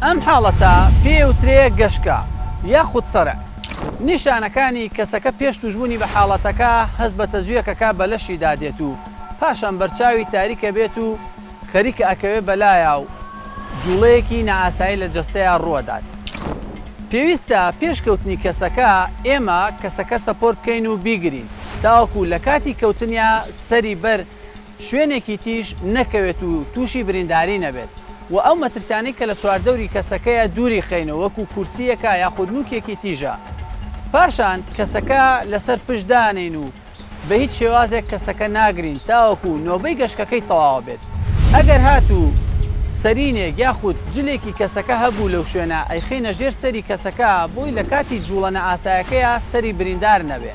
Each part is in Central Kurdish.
ئەم حاڵەتە پێی ئەوترێ گەشکە یاخود سەرع. نیشانەکانی، کەسەکە پێش توشبوونی بە حاڵەتەکە هەست بە تەزویەکەکە بە لەشیدا دێت و پاشان بەرچاوی تاریکە بێت و خەریکە ئەکەوێ بەلایا و جوڵەیەکی نائاسایی لە جەستەیا ڕووەدات. پێویستە پێش کەوتنی کەسەکە ئێمە کەسەکە support بکەین و بیگرین تاوەکو لە کاتی کەوتنیا سەری بەر شوێنێکی تیژ نەکەوێت و تووشی برینداری نەبێت و ئەو مەترسیانەی کە لە چواردەوری کەسەکەیە دووری خەینەوە وەکو کورسییەکە یاخود نوکێکی تیژە پاشان کەسەکە لەسەر پشت دانێین و بە هیچ شێوازێک کەسەکە ناگرین تاوەکو نۆبەی گەشکەکەی تەواو بێت ئەگەر هاتوو سەرینێک یاخود جلێکی کەسەکە هەبوو لەو شوێنە ئەیخەینە ژێر سەری کەسەکە بۆی لە کاتی جوڵە نائاسایەکەیا سەری بریندار نەبێ.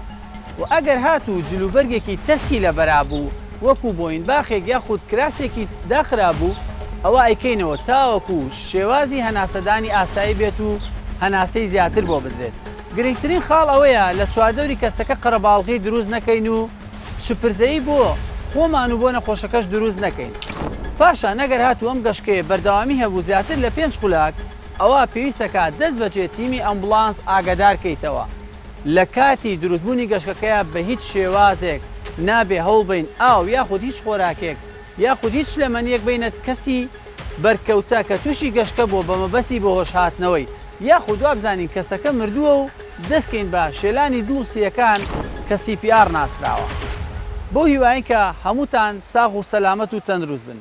وە ئەگەر هاتوو جلوبەرگێکی تەسکی لەبەرا بوو وەکو بۆینباخێک یاخود کراسێکی داخرابوو ئەوا ئەیکەینەوە تاوەکو شێوازی هەناسەدانی ئاسایی بێت و هەناسەی زیاتر بۆ بدرێت گرنگترین خاڵ ئەوەیە لە چواردەوری کەسەکە قەرەباڵغی دروست نەکەین و شپرزەیی بۆ خۆمان و بۆ نەخۆشەکەش دروست نەکەین پاشان ئەگەر هاتوو ئەم گەشکەیە بەردەوامی هەبوو زیاتر لە پێنج خولاک ئەوا پێویستەکات دەست بەجێ تیمی ئەمبوڵانس ئاگەدار کەیتەوە. لە کاتی دروستبوونی گەشکەکەیا بە هیچ شێوازێک نابێ هەوڵبەین ئاو یاخود هیچ خۆراکێک یاخود هیچ شلەمەنیەک بەینە کەسی بەرکەوتە کە تووشی گەشکە بووە بە مەبەستی بەهۆش هاتنەوەی یاخود وابزانین کەسەکە مردووە و دەستکەین بە شێلانی دڵ و سییەکان کە CPR ناسراوە. بەو هیوایەی کە هەمووتان ساغ و سەلامەت و تەندروست بن.